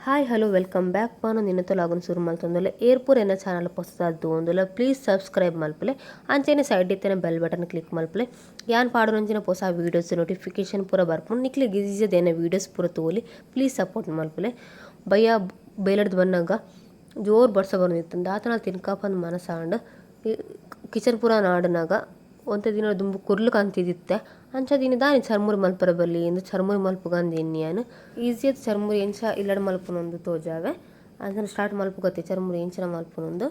Hi, hello, welcome back. ಪಾನು ನಿನ್ನತೊಲಾಗುನ ಸುರು ಮಲ್ತೊಂದುಲ್ಲೆ. ಏರ್ಪೂರ್ ಎನ್ನ ಚಾನಲ್ ಪೊಸದಾದ್ ಒಂದುಲ್ಲ, ಪ್ಲೀಸ್ ಸಬ್ಸ್ಕ್ರೈಬ್ ಮಲ್ಪುಲೆ. ಅಂಚನೆ ಸೈಡ್ ಇತ್ತಿನ bell button click ಮಲ್ಪುಲೆ. ಯಾನ್ ಪಾಡುನಂಚಿನ ಪೊಸ ವೀಡಿಯೋಸ್ ನೋಟಿಫಿಕೇಶನ್ ಪೂರ ಬರ್ಪುಂಡು. ನಿಕ್ಲೆಗ್ ಈಸಿ ಎನ್ನ ವೀಡಿಯೋಸ್ ಪೂರ ತೂವೊಲಿ. ಪ್ಲೀಸ್ ಸಪೋರ್ಟ್ ಮಲ್ಪುಲೆ. ಬಯ್ಯ ಬೇಲೆಡ್ದ್ ಬನ್ನಗ ಜೋರು ಬರ್ಸ ಬರೊಂದಿತ್ತುಂಡು. ದಾತನ ತಿನ್ಕಪಂದ್ ಮನಸಾಂಡ್. ಕಿಚನ್ ಪೂರ ನಾಡುನಗ ಒಂತೆ ದಿನ ದುಂಬು ಕುರ್ಲು ಕಂತಿದಿತ್ತೆ. ಅಂಚ ದಿನ ದಾನಿ ಚರ್ಮುರಿ ಮಲ್ಪರೆ ಬಲ್ಲಿ ಇಂದು ಚರ್ಮುರಿ ಮಲ್ಪುಗಂದು ಎನ್ನಿಯಾನ್. ಈಸಿ ಚರ್ಮುರಿ ಎಂಚ ಇಲ್ಲಡ್ ಮಲ್ಪುನೊಂದು ತೋಜಾವೆ. ಅಂಚನೆ ಸ್ಟಾರ್ಟ್ ಮಲ್ಪುಗತ್ತೆ ಚರ್ಮುರಿ ಎಂಚಿನ ಮಲ್ಪುನೊಂದು.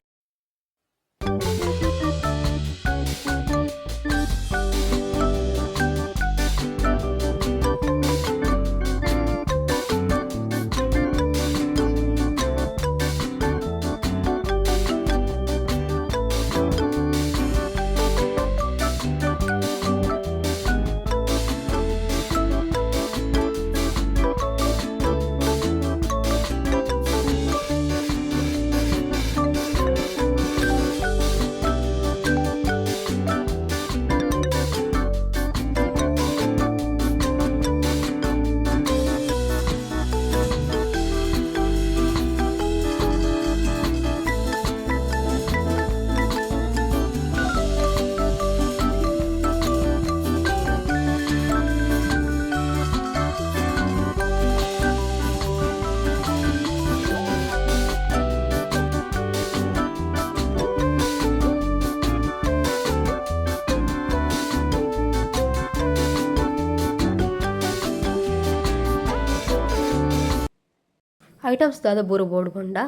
ಐಟಮ್ಸ್ ದಾದ ಬೂರು ಬೋಡು ಪಂಡ,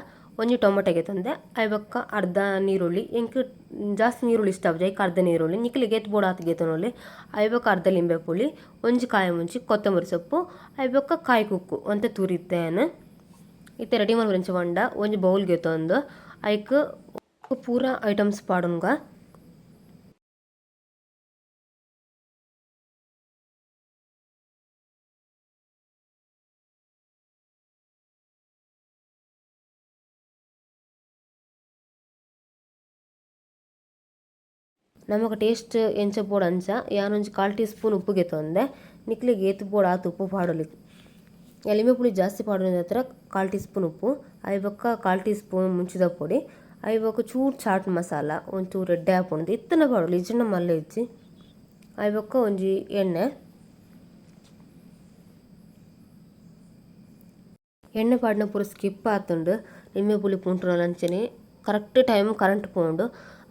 ಒಂಜಿ ಟೊಮೊಟೊ ಗೆತೊಂದೆ, ಐಬೊಕ್ಕ ಅರ್ಧ ನೀರುಳ್ಳಿ. ಎಂಕ್ ಜಾಸ್ತಿ ನೀರುಳ್ಳಿ ಇಷ್ಟ ಆಪುಜಿ, ಐಕ್ ಅರ್ಧ ನೀರುಳ್ಳಿ. ನಿಕ್ಲೆಗ್ ಏತ್ ಬೋಡು ಆತ್ ಗೆತೊನೊಲಿ. ಐಬೊಕ್ಕ ಅರ್ಧ ಲಿಂಬೆ ಪುಳಿ, ಒಂಜಿ ಕಾಯಿ ಮುಂಚಿ, ಕೊತ್ತಂಬರಿ ಸೊಪ್ಪು, ಐಬೊಕ್ಕ ಕಾಯಿ ಕುಕ್ಕು ಒಂತೆ ತುರಿತೆನ್. ಇತ್ತೆ ರೆಡಿ ಮಲ್ಪುನ ಎಂಚ ಪಂಡ, ಒಂಜಿ ಬೌಲ್ ಗೆತೊಂದು ಐಕ್ ಪೂರ ಐಟಮ್ಸ್ ಪಾಡೊನ್ಗ. ನಮಕ್ ಟೇಸ್ಟ್ ಎಂಚ ಬೋಡು ಅಂಚ. ಯಾನ್ ಒಂಜಿ ಕಾಲ್ ಟೀ ಸ್ಪೂನ್ ಉಪ್ಪು ಗೆತೊಂದೆ. ನಿಕ್ಲೆಗ್ ಏತ್ ಬೋಡು ಆತ್ ಉಪ್ಪು ಪಾಡೊಲಿ. ಲಿಂಬೆ ಪುಳಿ ಜಾಸ್ತಿ ಪಾಡುನ ಕಾಲ್ ಟೀ ಸ್ಪೂನ್ ಉಪ್ಪು, ಐಬೊಕ್ಕ ಕಾಲ್ ಟೀ ಸ್ಪೂನ್ ಮುಂಚಿದ ಪೊಡಿ, ಐಬೊಕ್ಕ ಚೂರು ಚಾಟ್ ಮಸಾಲ, ಒಂಚೂರು ಎಡ್ಡೆ ಆಪುಂಡು ಇತ್ತಂಡ ಪಾಡೊಲಿ, ಇಜ್ಜಿಂಡ ಮಲ್ಲ ಇಜ್ಜಿ. ಐಬೊಕ್ಕ ಒಂಜಿ ಎಣ್ಣೆ. ಎಣ್ಣೆ ಪಾಡಿನ ಪೂರ ಸ್ಕಿಪ್ ಆತುಂಡು. ಲಿಂಬೆ ಪುಳಿ ಪುಂಟುನಲ ಅಂಚನೆ correct time current ಪೋಂಡು.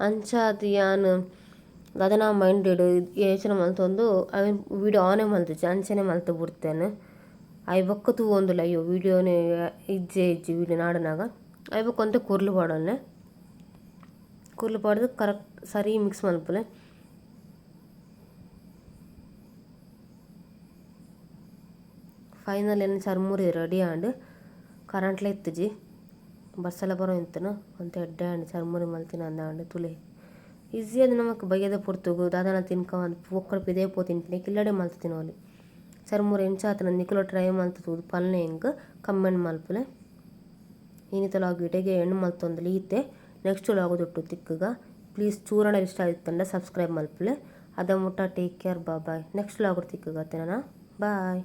ಅಂಚಾದ್ ಯಾನ್ ದಾದನ ಮೈಂಡೆಡ್ ಯೋಚನೆ ಮಲ್ತೊಂದು ಅವೆನ್ ವೀಡಿಯೋ ಆನೇ ಮಲ್ತಿಜಿ, ಅಂಚನೆ ಮಲ್ತ್ ಬುಡ್ತೇನೆ. ಐಬೊಕ್ಕ ಬೊಕ್ಕ ತೂವೊಂದುಲ್ಲೆ, ಅಯ್ಯೋ ವೀಡಿಯೋನೇ ಇಜ್ಜೆ ಇಜ್ಜಿ ವೀಡಿಯೋ ನಾಡುನಾಗ. ಐಬೊಕ್ಕ ಒಂತೆ ಕುರ್ಲು ಪಾಡೊನ್ನೆ. ಕುರ್ಲು ಪಾಡ್ದು ಕರೆಕ್ಟ್ ಸರಿ ಮಿಕ್ಸ್ ಮಲ್ಪುಲೆ. ಫೈನಲ್ ಎನ್ನ ಚರ್ಮುರಿ ರೆಡಿ ಆಂಡ್. ಕರೆಂಟ್ಲ ಇತ್ತುಜಿ, ಬರ್ಸಲ ಬರೊಂದಿತ್ತುಂಡು. ಒಂತೆ ಎಡ್ಡೆ ಆಂಡ್ ಚರ್ಮುರಿ ಮಲ್ತಿನ ಅಂದಾಂಡ್. ತೂಲೆ, ಈಸಿ ಅದು. ನಮಕ್ ಬಯ್ಯದ ಪೊರ್ತುಗು ದಾದನ ತಿನ್ಕ ಪೊಕ್ಕಡೆ ಪಿದಯಿ ಪೋದು ತಿನ್ಪಿನ ಇಲ್ಲಡೆ ಮಲ್ತ್ ತಿನೊಲಿ. ಚರ್ಮುರಿ ಎಂಚ ಆತುಂಡು ನಿಕುಲು ಟ್ರೈ ಮಲ್ತ್ ತೂದು ಪನ್ಲೆ, ಎಂಕ್ ಕಮೆಂಟ್ ಮಲ್ಪುಲೆ. ಇನಿತ ಲಾಗ್ ಇಡೆಗೆ ಎಂಡ್ ಮಲ್ತೊಂದುಲ್ಲೆ ಈತೆ. ನೆಕ್ಸ್ಟ್ ಲಾಗ್ ದೊಟ್ಟು ತಿಕ್ಕುಗ. ಪ್ಲೀಸ್ ಚೂರಣ ಇಷ್ಟ ಆದಿತ್ತುಂಡ ಸಬ್ಸ್ಕ್ರೈಬ್ ಮಲ್ಪುಲೆ. ಅದ ಮುಟ್ಟ take care, bye. Next log ತಿಕ್ಕುಗ ನನ, ಬಾಯ್.